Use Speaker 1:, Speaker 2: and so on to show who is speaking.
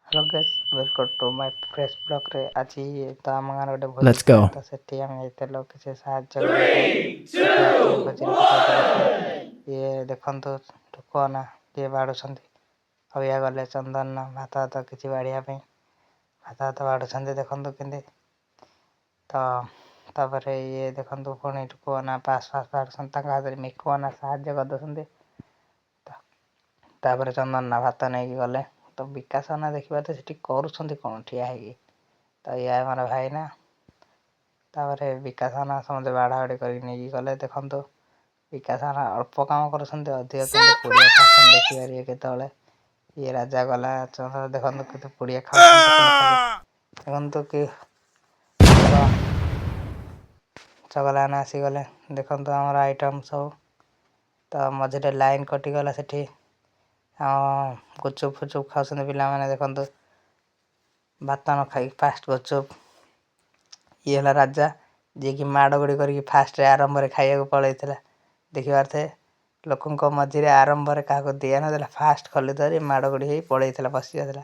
Speaker 1: Hello guys, welcome to my fresh ବ୍ଲଗ୍ରେ। ଆଜି ତ ଆମ ଗାଁରେ ଗୋଟେ ଭୋଜି
Speaker 2: Let's go.
Speaker 1: ଥିଲା, ତ ସେଠି ଆମେ ଯାଇଥିଲୁ କିଛି ସାହାଯ୍ୟ କରିବା ପାଇଁ। ଭୋଜିରେ ଇଏ ଦେଖନ୍ତୁ, ଟୁକୁନା କିଏ ବାଢ଼ୁଛନ୍ତି ଆଉ ଇଏ ଗଲେ ଚନ୍ଦନ ଭାତ ଭାତ କିଛି ବାଢ଼ିବା ପାଇଁ। ଭାତ ଭାତ ବାଢ଼ୁଛନ୍ତି, ଦେଖନ୍ତୁ କେମିତି। ତ ତାପରେ ଇଏ ଦେଖନ୍ତୁ, ପୁଣି ଟୁକୁନା ପାସ୍ ଫାସ୍ ବାଢ଼ୁଛନ୍ତି, ତାଙ୍କ ହାତରେ ମିକୁଆନା ସାହାଯ୍ୟ କରିଦେଉଛନ୍ତି। ତ ତାପରେ ଚନ୍ଦନ ଭାତ ନେଇକି ଗଲେ। ତ ବିକାଶ ନା ଦେଖିବା ସେଠି କରୁଛନ୍ତି କ'ଣ ଠିଆ ହେଇକି। ତ ଇଏ ଆମର ଭାଇନା। ତାପରେ ବିକାଶ ନା ସମସ୍ତେ ବାଢ଼ା ବାଢ଼ି କରିକି ନେଇକି ଗଲେ। ଦେଖନ୍ତୁ, ବିକାଶ ନା ଅଳ୍ପ କାମ କରୁଛନ୍ତି, ଅଧିକ କିନ୍ତୁ ପୁଡ଼ିଆ ଖାଉଛନ୍ତି, ଦେଖିପାରିବେ କେତେବେଳେ। ଇଏ ରାଜା ଗଲା। ଦେଖନ୍ତୁ କେତେ ପୁଡ଼ିଆ ଖାଉଛନ୍ତି। ଦେଖନ୍ତୁ କି ଚଗଲା ନା ଆସିଗଲେ। ଦେଖନ୍ତୁ ଆମର ଆଇଟମ୍ ସବୁ। ତ ମଝିରେ ଲାଇନ୍ କଟିଗଲା ସେଠି। ଗୁପଚୁପ୍ ଫୁଚୁପ୍ ଖାଉଛନ୍ତି ପିଲାମାନେ, ଦେଖନ୍ତୁ। ଭାତ ନ ଖାଇକି ଫାଷ୍ଟ ଗୁପଚୁପ୍। ଇଏ ହେଲା ରାଜା, ଯିଏକି ମାଡ଼ ଗୋଡ଼ି କରିକି ଫାଷ୍ଟରେ ଆରମ୍ଭରେ ଖାଇବାକୁ ପଳେଇଥିଲା। ଦେଖିପାରୁଥିବେ, ଲୋକଙ୍କ ମଝିରେ ଆରମ୍ଭରେ କାହାକୁ ଦିଆ ନଥିଲା, ଫାଷ୍ଟ ଖଲି ଧରି ମାଡ଼ ଗୋଡ଼ି ହେଇ ପଳେଇଥିଲା, ବସିଯାଇଥିଲା।